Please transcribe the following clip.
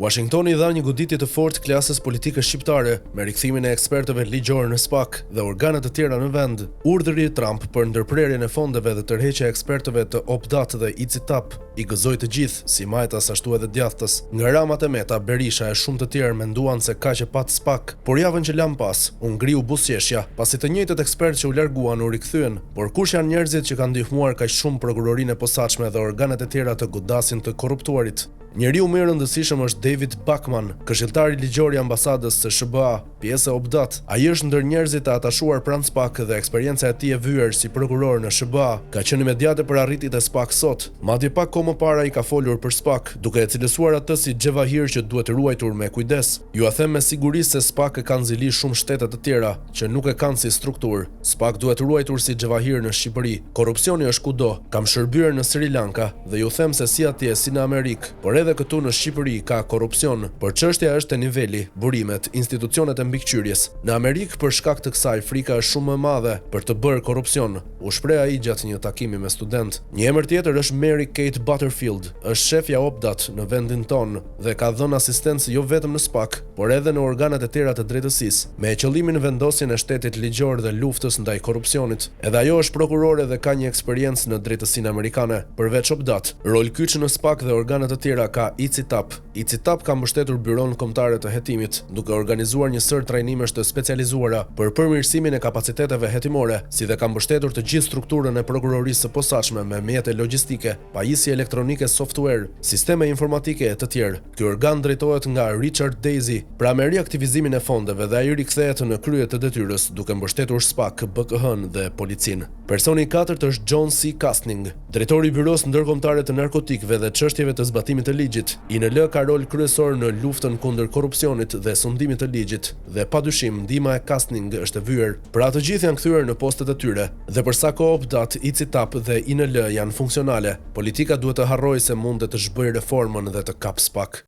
Washingtoni i dha një goditje të fortë klasës politike shqiptare me rikthimin e ekspertëve ligjorë në SPAK dhe organe të tjera në vend. Urdhri i Trump për ndërprerjen e fondeve dhe tërheqja e ekspertëve të OPDAT dhe ICITAP i gëzoi të gjithë, si majtas ashtu edhe djathtas. Nga Rama te Meta, Berisha e shumë të tjerë menduan se kaq e pat SPAK, por javën që lamë pas, u ngriu buzëqeshja, pasi të njëjtët ekspertë që u larguan u rikthyen. Por kush janë njerëzit që kanë ndihmuar kaq shumë Prokurorinë e Posaçme dhe organet e tjera të godasin të korruptuarit? Njeriu më i rëndësishëm është David Bachman, këshilltari ligjor i ambasadës së SHBA, pjesë e OPDAT. Ai është ndër njerëzit e atashuar pranë SPAK dhe eksperienca e tij e vyer si prokuror në SHBA ka qenë imediate për arritjet e SPAK sot. Madje pak kohë më parë ai ka folur për SPAK, duke e cilësuar atë si xhevahir që duhet ruajtur me kujdes. Jua them me siguri se SPAK e kanë zili shumë shtete të tjera, që nuk e kanë si strukturë. SPAK duhet ruajtur si xhevahir në Shqipëri. Korrupsioni është kudo. Kam shërbyer në Sri Lanka dhe ju them se si atje si në Amerikë, por edhe këtu në Shqipëri ka korrupsion, por çështja është te niveli, burimet, institucionet e mbikëqyrjes. Në Amerikë për shkak të kësaj frika është shumë më e madhe për të bërë korrupsion, u shpreh ai gjatë një takimi me studentë. Një emër tjetër është Mary Kate Butterfield, është shefja e OPDAT në vendin tonë dhe ka dhënë asistencë jo vetëm në SPAK, por edhe në organet e tjera të drejtësisë, me qëllimin vendosjen e shtetit ligjor dhe luftës ndaj korrupsionit. Edhe ajo është prokurore dhe ka një eksperiencë në drejtësinë amerikane. Përveç OPDAT, rol kyç në SPAK dhe organe të tjera ka ICITAP. ICITAP ka mbështetur Byronë Kombëtare të Hetimit, duke organizuar një sërë trajnimesh të specializuara për përmirësimin e kapaciteteve hetimore, si dhe ka mbështetur të gjithë strukturën e Prokurorisë së Posaçme me mjete logjistike, pajisje elektronike software, sisteme informatike e të tjerë. Ky organ drejtohet nga Richard Daisy, pra me riaktivizimin e fondeve dhe ai rikthehet në krye të detyrës, duke mbështetur SPAK, BKH-në dhe policinë. Personi i katërt është John C. Kastning, drejtori i Byrosë Ndërkombëtare të Narkotikëve dhe Çështjeve të Zbatimit të Ligjit. INL ka rol kryesor në luftën kundër korrupsionit dhe sundimit të ligjit dhe padyshim ndihma e Kastning është e vyer. Pra të gjithë janë kthyer në postet e tyre dhe për sa kohë OPDAT, ICITAP dhe INL janë funksionale, Politika duhet të harrojë se mundet të zhbëjë reformën dhe të kapë SPAK.